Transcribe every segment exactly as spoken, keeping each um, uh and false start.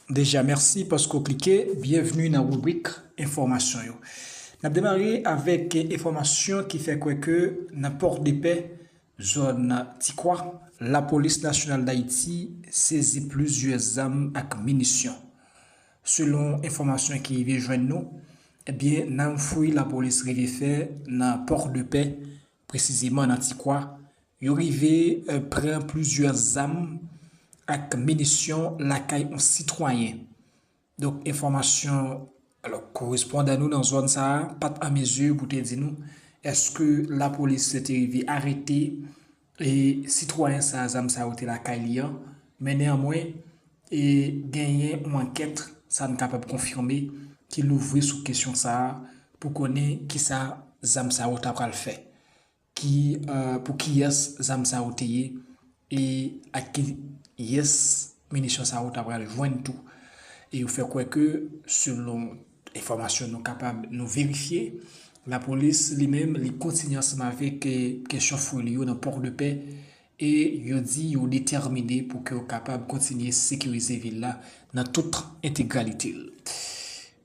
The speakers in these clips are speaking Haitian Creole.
Deja, mèsi paske w klike. Byenvni nan ribrik enfòmasyon yo. N ap demare avèk enfòmasyon ki fè kwè ke nan Pòdepè, zòn Tikwa, Lapolis Nasyonal Dayiti sezi plizyè zam ak minisyon. Selon enfòmasyon ki rive jwenn nou, ebyen, nan yon fouy lapolis rive fè nan Pòdepè, presizeman nan Tikwa, yo rive, eh, pran plizyè zam ak minisyon lakay yon sitwayen. Donk, enfòmasyon, alò, korespondan nou nan zòn sa a pa t an mezi pou te di nou èske lapolis te rive arete e sitwayen sa a, zam sa yo te lakay li an, men neyanmwen, e genyen yon ankèt, sa n kapab konfime, ki louvri sou kesyon sa a pou konnen kisa zam sa yo ta pral fè, ki, eh, pou kiyès zam sa yo te ye, e ak kiyès minisyon sa yo ta pral jwenn tou. E yo fè kwè ke, selon enfòmasyon nou kapab nou verifye, lapolis li menm, li kontinye ansanm avèk, eh, kesyon fouy li yo nan Pòdepè, e yo di yo detèmine pou ke yo kapab kontinye sekirize vil la nan tout entegralite l.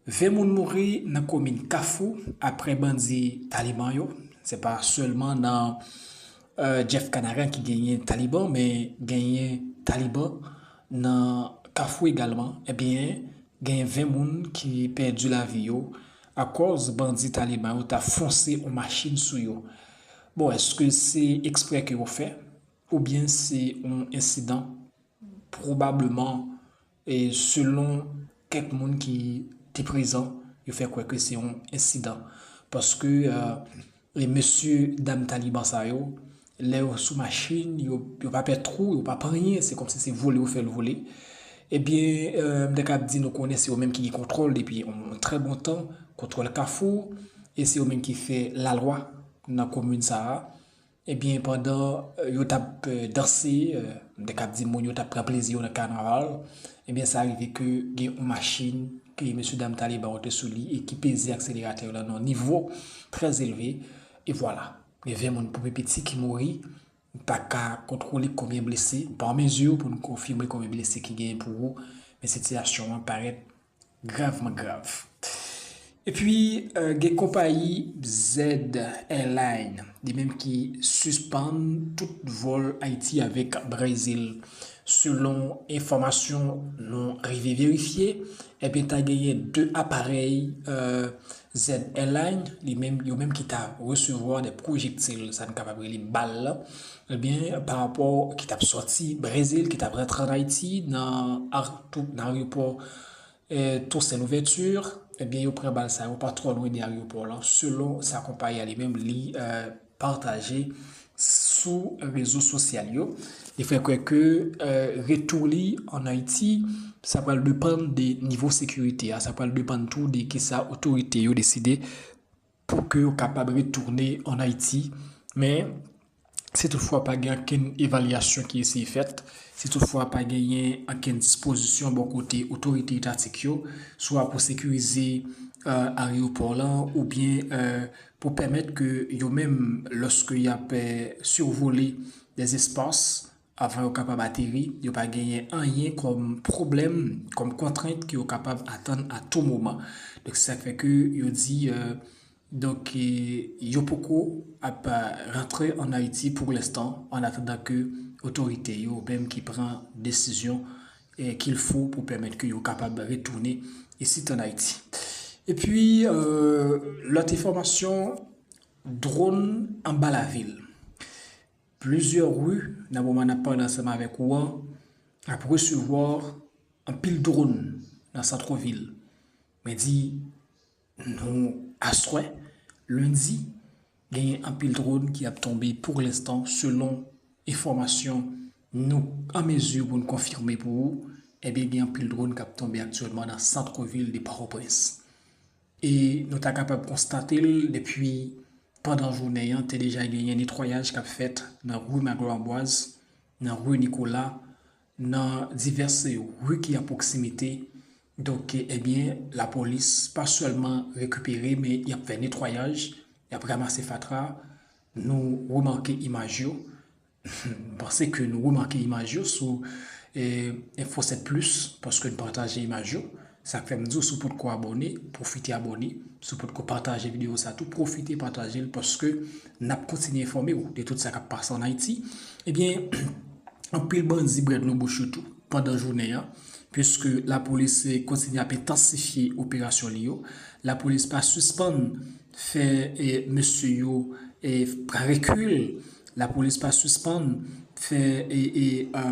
Ven moun mouri nan komin Kafou apre bandi Taliban yo. Se pa sèlman nan, eh, Jeff Canaran ki genyen Taliban, men genyen Taliban nan Kafou egalman. Ebyen, genyen ven moun ki pèdi lavi yo akòz bandi Taliban yo ta fonse yon machin sou yo. Bon, èske se eksprè ke yo fè, oubyen se yon ensidan? Pwobableman, e selon kèk moun ki te prezan, yo fè kwè ke se yon ensidan. Paske, eh, e mesye dam Taliban sa yo, lè yo sou machin, yo, yo pa pè twou, yo pa pè anyen, se kòmsi se vole yo fè l vole. Ebyen, eh, m te ka di nou konnen se yo menm ki gen kontwòl depi yon trè bon tan, kontwòl Kafou, e se yo menm ki fè lalwa nan komin sa a. Ebyen, pandan, eh, yo t ap, eh, danse, eh, m te ka di moun yo t ap pran plezi yo nan kanaval, ebyen, sa rive ke gen yon machin ke mesye dam Taliban yo te sou li e ki peze akseleratè yo la nan yon nivo trè elve. E vwala, gen ven moun pou pi piti ki mouri. M pa ka kontwole konbyen blese, m pa an mezi pou n konfime konbyen blese ki genyen pou ou, men sitiyasyon an parèt gravman grav. Epi, eh, gen konpayi Z Airline, li menm ki sispann tout vòl Ayiti avèk Brezil. Selon enfòmasyon nou rive verifye, ebyen, ta genyen de aparèy, eh, Z Airline, li menm, yo menm ki ta resevwa de pwojektil, sa n kapab rele bal la, ebyen, pa rapò ki t ap sòti Brezil, ki t ap rantre ann Ayiti, nan ar-, tou, nan ayewopò, eh, Toussaint Louverture, ebyen, yo pran bal sa yo pa twò lwen de ayewopò lan, selon sa konpayi a li menm, li, eh, pataje sou rezo sosyal yo. Li fè kwè ke, eh, retou li ann Ayiti, sa pral depann de nivo sekirite a, sa pral depann tou de kisa otorite yo deside pou ke yo kapab retounen ann Ayiti. Men, si toutfwa pa gen okenn evalyasyon ki eseye fèt, si toutfwa pa genyen okenn dispozisyon bò kote otorite etatik yo, swa pou sekirize, eh, ayewopò lan, oubyen, eh, pou pèmèt ke yo menm, lòske y ap, eh, sivole de espas, avan yo kapab ateri, yo pa genyen anyen kòm pwoblèm, kòm kontrent ke yo kapab atann a tou moman. Donk, se sa k fè ke yo di, eh, donk, eh, yo poko ap, eh, rantre ann Ayiti pou lenstan, an atandan ke otorite yo menm ki pran desizyon, eh, qu'il faut pou pèmèt ke yo kapab retounen isit ann Ayiti. Epi, eh, lòt enfòmasyon, dwòn anba lavil. Plizyè ri nan moman n ap pale ansanm avèk ou an ap resevwa anpil dwòn nan sant vil. Men di nou aswè, lendi, genyen anpil dwòn ki ap tonbe pou lenstan, selon enfòmasyon nou an mezi pou n konfime pou ou, ebyen, gen anpil dwòn k ap tonbe aktyèlman nan sant vil de Pòtoprens. E nou ta kapab konstate l depi pandan jounen an, te deja genyen netwayaj k ap fèt nan ri Magloire Amboise, nan ri Nicolas, nan divès ri ki an pwoksimite. Donk, ebyen, lapolis pa sèlman rekipere, men y ap fè netwayaj, y ap ranmase fatra. Nou remake imaj yo. M panse ke nou remake imaj yo sou, Info sèt Plus, paske n pataje imaj yo. Sa k fè m di w, si w potko abòne, pwofite abòne. Si w potko pataje videyo sa tou, pwofite pataje l, paske n ap kontinye enfòme w de tout sa k ap pase ann Ayiti. Ebyen, anpil bandi bwè dlo bouch yo tou pandan jounen an, piske lapolis kontinye ap entansifye operasyon li yo. Lapolis pa sispann fè, e, mesye yo, e, pran rekil. Lapolis pa sispann fè, e, e, e,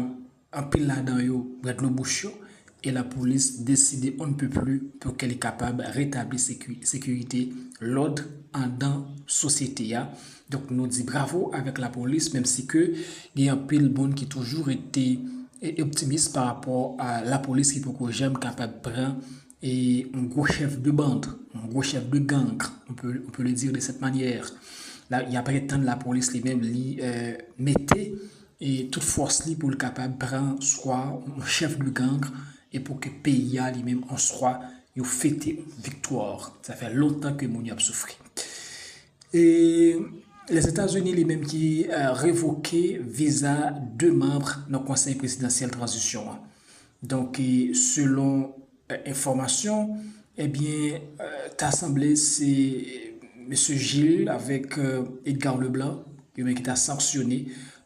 anpil ladan yo bwè dlo bouch yo, e lapolis deside on ne peut plus pou ke li kapab retabli seki-, sekirite, lòd andan sosyete a. Donk, nou di bravo avèk lapolis, menm si ke gen anpil moun ki toujou rete, e, optimis pa rapò a lapolis ki poko janm kapab pran, e, yon gwo chèf de band, yon gwo chèf de gang, on peut, on peut le dire de cette manière. La, y ap tann lapolis li menm, li, e, mete e tout fòs li pou l kapab pran swa yon chèf de gang e pou ke peyi a li menm an swa yo fete yon viktwa. Sa fè lontan ke moun yo ap soufri. E Lèzetazini li menm ki, e, revoke viza de manm nan Konsèy Prezidansyèl Tranzisyon an. Donk, e, selon, e, enfòmasyon, ebyen, e, ta sanble se mesye Gilles avèk, e, Edgar Leblanc, yo menm ki ta sanksyone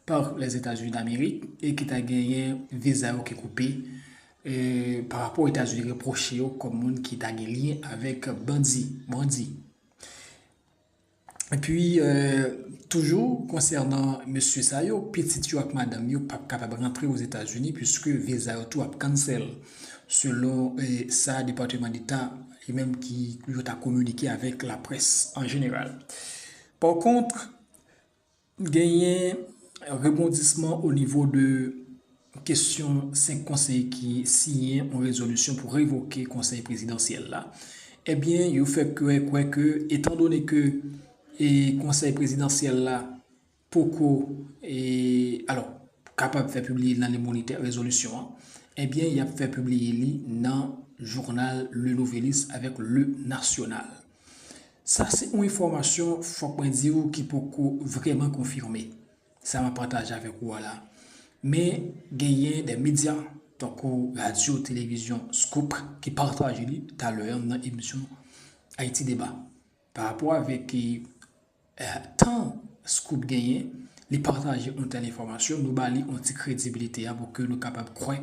pa Lèzetazini Damerik e ki ta genyen viza yo ki koupe, e, pa rapò Etazini repwoche yo kòm moun ki ta gen lyen avèk bandi, bandi. Epi, e, toujou konsènan mesye sa yo, pitit yo ak madanm yo p ap kapab rantre Ozetazini, piske viza yo tou ap cancel, selon, e, sa Depatman Deta li menm ki yo ta kominike avèk laprès an jeneral. Pa kont, genyen rebondisman o nivo de kesyon senk konsèy ki siyen yon rezolisyon pou revoke konsèy prezidansyèl la. Ebyen, yo fè kwè, kwè ke, etandone ke, e, konsèy prezidansyèl la poko, e, alò, kapab fè pibliye nan Le Moniteur rezolisyon an, ebyen, y ap fè pibliye li nan jounal Le Nouvelliste avèk Le National. Sa se yon enfòmasyon, fòk mwen di w, ki poko vrèman konfime. Sa m ap pataje avèk ou a la. Men, genyen de medya, tankou radyo, televizyon, Scoop, ki pataje li talè a nan emisyon Haïti Débat. Pa rapò avèk, e, tan Scoop genyen, li pataje yon tèl enfòmasyon, nou ba li yon ti kredibilite a pou ke nou kapab kwè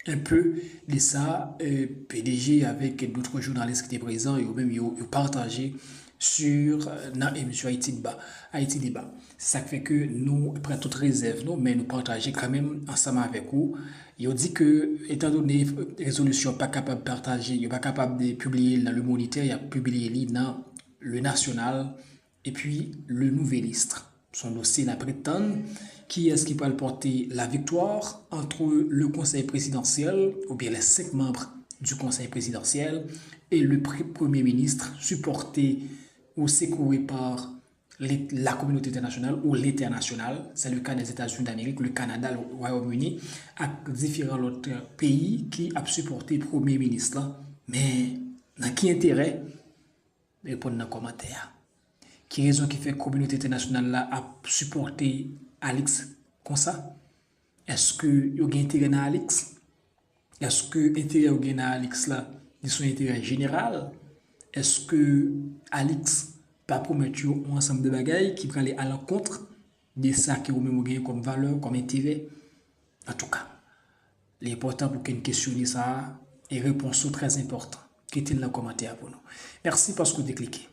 enpe de sa, e, P D G avèk dòt jounalis ki te prezan, yo menm yo, yo pataje sur, e, nan emisyon Haïti Débat, Haïti Débat. Se sa k fè ke nou pran tout rezèv nou, men nou pataje kanmenm ansanm avèk ou. Yo di ke, etandone rezolisyon pa kapab pataje, yo pa kapab pibliye l nan Le Moniteur, y ap pibliye li nan Le National, epi Le Nouvelliste. Se yon dosye n ap ret tann. Kiyès ki pral pòte la victoire entre le Conseil présidentiel, oubyen les cinq membres du Conseil présidentiel, et le pre-, Premier ministre supporté ou secouru par les, la communauté internationale ou l'international? C'est le cas des États-Unis d'Amérique, le Canada, le Royaume-Uni, ak diferan lòt peyi ki ap sipòte premye minis la. Men, nan ki enterè? Reponn nan kòmantè a. Ki rezon ki fè kominote entènasyonal la ap sipòte Alix konsa? Èske yo gen enterè nan Alix? Èske enterè yo gen nan Alix la, li se yon enterè jeneral? Èske Alix pa pwomèt yo yon ansanm de bagay ki prale alankont de sa ke ou menm ou genyen kòm valè, kòm enterè? Antouka, li enpòtan pou ke n kesyone sa a, e repons ou trè enpòtan. Kite l nan kòmantè a pou nou. Mèsi paske w te klike.